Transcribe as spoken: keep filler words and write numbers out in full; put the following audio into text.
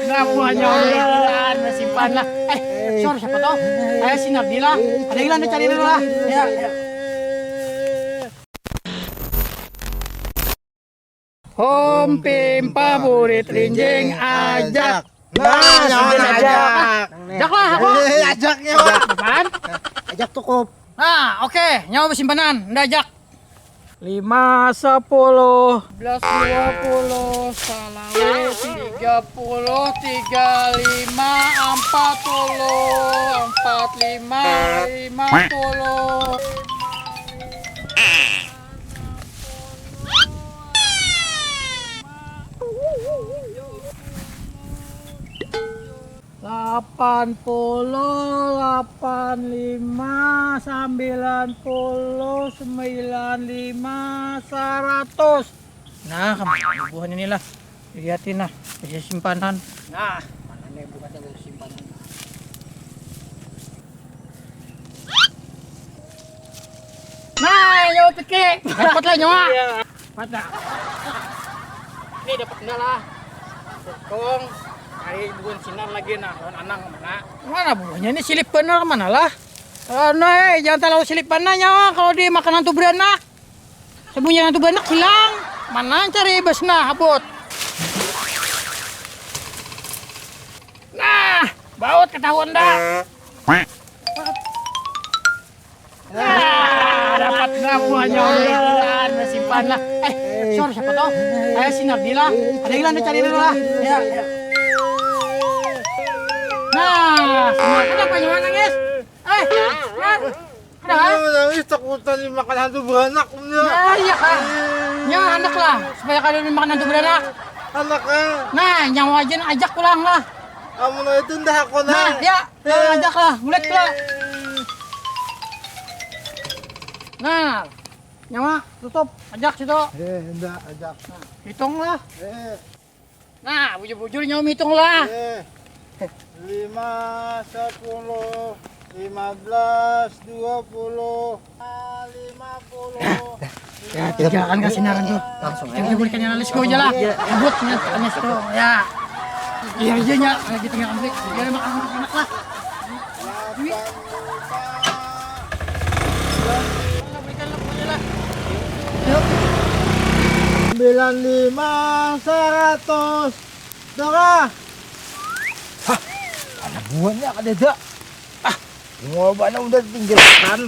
Nah, buahnya udah simpan lah. Eh, sor siapa tuh? Eh, si Nabila. Ada yang cari dulu lah. Ya, ya. Hom pimpa burit rinjing ajak. Nah, nah, ajak. Ajak lah, aku. Eh, ajaknya, Wan. Apaan? Ajak cukup. Nah, oke, nyawa bersimpanan, ndak ajak. Lima, sepuluh, belas, dua puluh, salawe, tiga puluh, tiga lima, empat puluh, empat lima, lima puluh. Lapan puluh, lapan lima, sembilan puluh, sembilan lima, seratus. Nah, kemana buhan ini lah? Lihatin nah, isi simpanan. Nah, mana nih bukan yang simpanan? Nah, nyawa pike. Dapat lah nyawa. Iya. Mata. Ini dapat enggak lah? Kong, hari bukan sinar lagi nah, lawan anang mana? Mana buahnya ini silip bener mana lah? Nah, eh, jangan terlalu silip bener nyawa kalau dimakan hantu beranak. Sembunyi hantu beranak hilang. Mana cari bes nah, abot. Nah, baut ketahuan dah. Nah, dapat nggak buahnya udah simpan lah. Eh, sor siapa tuh? Eh, si Nabila. Ada yang cari dulu lah. Ya, ya. Nah, kenapa nyawa nangis? Eh, Wan, kenapa? Ini menangis takutan dimakan hantu beranak punya. Nah, iya kan. Ya, anak lah, supaya kada dimakan hantu beranak. Anak kan. Nah, nyawa aja ajak pulang lah. Kamu itu ndah aku nah. Nah, ya, ya, ajak lah, bulat lah. Nah, nyawa tutup, ajak situ. Eh, ndak ajak. Nah, hitung lah. Eh. Nah, bujur-bujur nyawa hitung lah. Eh, lima, sepuluh, lima belas, dua puluh, lima puluh. Ya, tinggalkan kasih naran tuh. Langsung aja. Kita berikan yang let's go aja lah. Iya. Abut, ya, let's go. Ya. Iya, iya, ya. Ayo, kita nggak ambil. Biar makan enak lah. Ini. Berikan lah pokoknya lah. Yuk. Sembilan lima, seratus. Dah lah. Hah, mana buahnya kada ada? Ah, bunga bana udah tinggalkan.